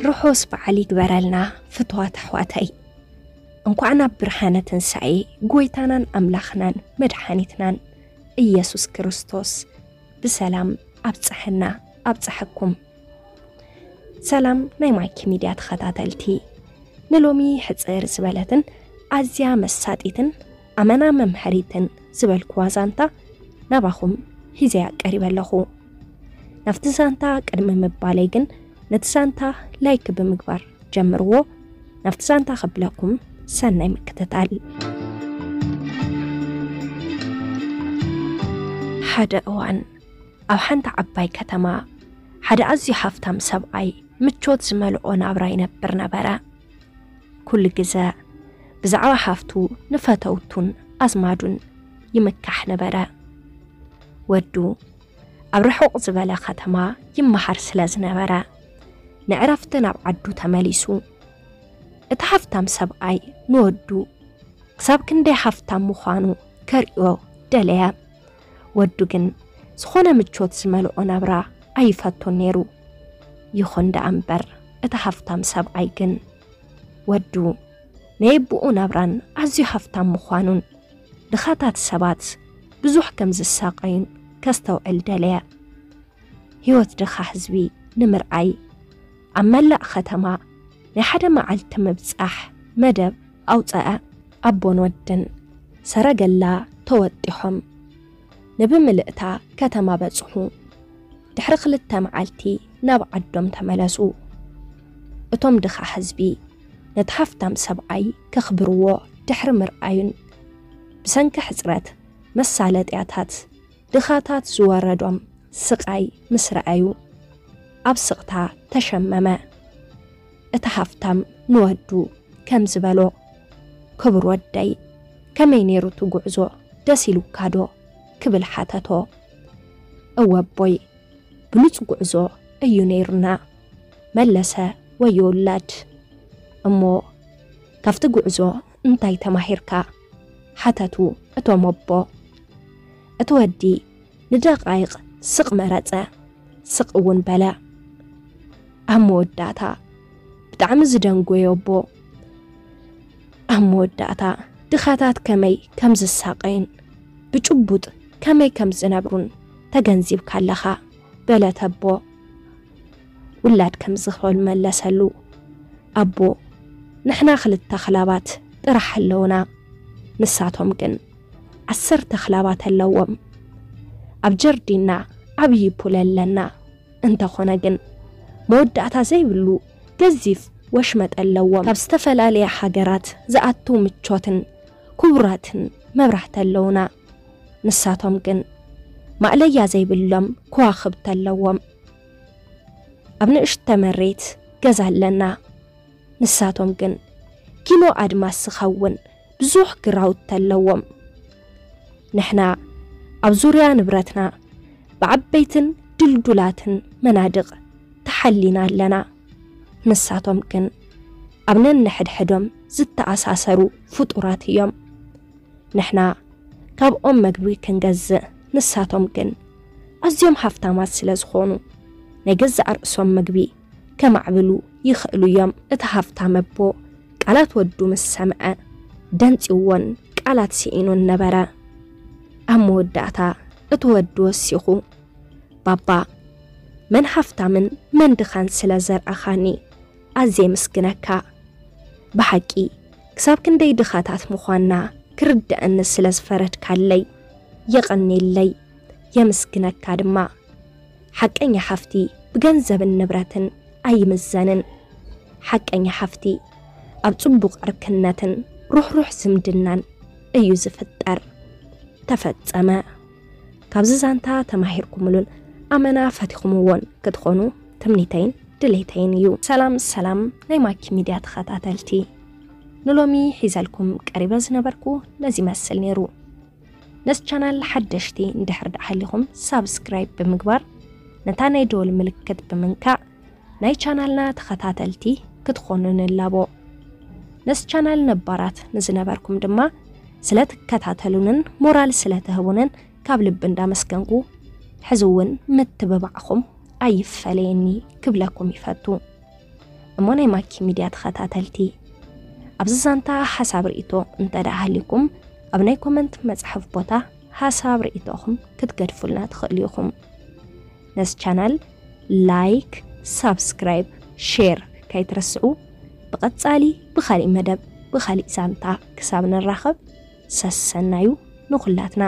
ርሑስ በዓል ይግበረልና ፍትዋት ኣሕዋተይ። እንኳዕ ናብ ብርሃነ ትንሳኤ ጎይታናን ኣምላኽናን መድሓኒትናን ኢየሱስ ክርስቶስ ብሰላም ኣብፀሐና ኣብፀሐኩም። ሰላም ናይ ማይኪ ሚድያ ተኸታተልቲ፣ ንሎሚ ሕፅር ዝበለትን ኣዝያ መሳጢትን ኣመና መምሃሪትን ዝበልኩዋ ዛንታ ናባኹም ሒዘያ ቀሪበ ኣለኹ። ናብቲ ዛንታ ቅድሚ ምባለይ ግን ነቲ ዛንታ ላይክ ብምግባር ጀምርዎ። ናብቲ ዛንታ ከብለኩም ሰናይ ምክትታል። ሓደ እዋን ኣብ ሓንቲ ዓባይ ከተማ ሓደ ኣዝዩ ሃፍታም ሰብኣይ ምቾት ዝመልኦ ናብራ ይነብር ነበረ። ኩሉ ግዘ ብዛዕባ ሃፍቱ ንፈተውቱን ኣዝማዱን ይምካሕ ነበረ። ወዱ ኣብ ርሑቕ ዝበለ ከተማ ይመሃር ስለ ዝነበረ ንዕረፍቲ ናብ ዓዱ ተመሊሱ። እቲ ሃፍታም ሰብኣይ ንወዱ ክሳብ ክንደይ ሃፍታም ምዃኑ ከርእዮ ደለየ። ወዱ ግን ዝኾነ ምቾት ዝመልኦ ናብራ ኣይፈቱን ነይሩ። ይኹን ደኣ እምበር እቲ ሃፍታም ሰብኣይ ግን ወዱ ናይ ኣቦኡ ናብራን ኣዝዩ ሃፍታም ምዃኑን ድኻታት ሰባት ብዙሕ ከም ዝሳቐዩን ከስተውዕል ደለየ። ህይወት ድኻ ህዝቢ ንምርኣይ ኣብ መላእ ከተማ ናይ ሓደ መዓልቲ ምብጻሕ መደብ ኣውጸኣ። ኣቦን ወድን ሰረገላ ተወጢሖም ንብምልእታ ከተማ በጽሑ። ድሕሪ ክልተ መዓልቲ ናብ ዓዶም ተመለሱ። እቶም ድኻ ህዝቢ ነቲ ሃፍታም ሰብኣይ ከኽብርዎ ድሕሪ ምርኣዩን ብሰንኪ ሕጽረት መሳለጥያታት ድኻታት ዝወረዶም ስቓይ ምስ ረኣዩ ኣብ ስቕታ ተሸመመ። እቲ ሃፍታም ንወዱ ከምዚ በሎ፣ ክቡር ወደይ፣ ከመይ ነይሩ እቲ ጉዕዞ? ደስ ኢሉካ ዶ? ክብል ሓተቶ። እወ ኣቦይ፣ ብሉጽ ጉዕዞ እዩ ነይሩና፣ መለሰ ወዮ ውላድ። እሞ ካብቲ ጉዕዞ እንታይ ተማሂርካ? ሓተቱ እቶም ኣቦ። እቲ ወዲ ንደቓይቕ ስቕ መረጸ፣ ስቕ እውን በለ። ኣብ መወዳእታ ብጣዕሚ ዝደንጎየ ኣቦ፣ ኣብ መወዳእታ ድኻታት ከመይ ከም ዝሳቐዩን ብጭቡጥ ከመይ ከም ዝነብሩን ተገንዚብካ ኣለኻ፣ በለት ኣቦ። ውላድ ከምዚ ክብል መለሰሉ፣ ኣቦ፣ ንሕና ክልተ ኣኽላባት ጥራሕ ኣለውና፣ ንሳቶም ግን ዓሰርተ ኣኽላባት ኣለዎም። ኣብ ጀርዲንና ዓብዪ ፑል ኣለና። እንተኾነ ግን መወዳእታ ዘይብሉ ገዚፍ ወሽመጥ ኣለዎም። ካብ ዝተፈላለያ ሃገራት ዝኣቱ ምቾትን ክቡራትን መብራህቲ ኣለውና። ንሳቶም ግን ማእለያ ዘይብሎም ከዋኽብቲ ኣለዎም። ኣብ ንእሽተ መሬት ገዛ ኣለና። ንሳቶም ግን ኪኖ ኣድማስ ዝኸውን ብዙሕ ግራውቲ ኣለዎም። ንሕና ኣብ ዙርያ ንብረትና ብዓበይትን ድልዱላትን መናድቕ ተሓሊና ኣለና። ንሳቶም ግን ኣብ ነንሕድሕዶም ዝተኣሳሰሩ ፍጡራት እዮም። ንሕና ካብኦም መግቢ ክንገዝእ፣ ንሳቶም ግን ኣዝዮም ሃፍታማት ስለ ዝኾኑ ናይ ገዛእ ርእሶም መግቢ ከማዕብሉ ይኽእሉ እዮም። እቲ ሃፍታም ኣቦ ቃላት ወዱ ምስ ሰምዐ ደንጺዎን ቃላት ስኢኑን ነበረ። ኣብ መወዳእታ እቲ ወዲ ወሲኹ፣ ባባ፣ መን ሃፍታምን መን ድኻን ስለ ዘርኣኻኒ ኣዝየ የመስግነካ። ብሓቂ ክሳብ ክንደይ ድኻታት ምዃንና ክርደኣኒ ስለ ዝፈረድካለይ የቐንየለይ፣ የመስግነካ ድማ። ሓቀኛ ሃፍቲ ብገንዘብን ንብረትን ኣይምዘንን። ሓቀኛ ሃፍቲ ኣብ ጽቡቕ ዕርክነትን ሩሕሩሕ ዝምድናን እዩ ዝፍጠር። ተፈጸመ። ካብዚ ዛንታ ተማሂርኩምሉን ኣመና ፈቲኹምዎን ክትኾኑ ትምኒተይን ድሌተይን እዩ። ሰላም ሰላም ናይ ማኪ ሚድያ ተኸታተልቲ፣ ንሎሚ ሒዘልኩም ቀሪበ ዝነበርኩ ነዚ ይመስል ነይሩ። ነዚ ቻናል ሓደሽቲ እንድሕር ደኣ ሃሊኹም ሳብስክራይብ ብምግባር ነታ ናይ ደወል ምልክት ብምንካእ ናይ ቻናልና ተኸታተልቲ ክትኾኑ ንላቦ። ነዚ ቻናል ነባራት ንዝነበርኩም ድማ ስለ ትከታተሉንን ሞራል ስለ ትህቡንን ካብ ልቢ እንዳመስገንኩ፣ ሕዚ እውን ምትብባዕኹም ኣይፈለየኒ ክብለኩም ይፈቱ። እሞ ናይ ማኪ ሚድያ ተኸታተልቲ፣ ኣብዚ ዛንታ ሓሳብ ርእይቶ እንተ ደኣ ሃልዩኩም፣ ኣብ ናይ ኮመንት መጽሓፍ ቦታ ሓሳብ ርእይቶኹም ክትገድፉልና ትኽእሉ ኢኹም። ነዚ ቻናል ላይክ፣ ሳብስክራይብ፣ ሼር ከይትረስዑ። ብቐጻሊ ብኻሊእ መደብ ብኻሊእ ዛንታ ክሳብ ንራኸብ ሰሰናዩ ንኹላትና።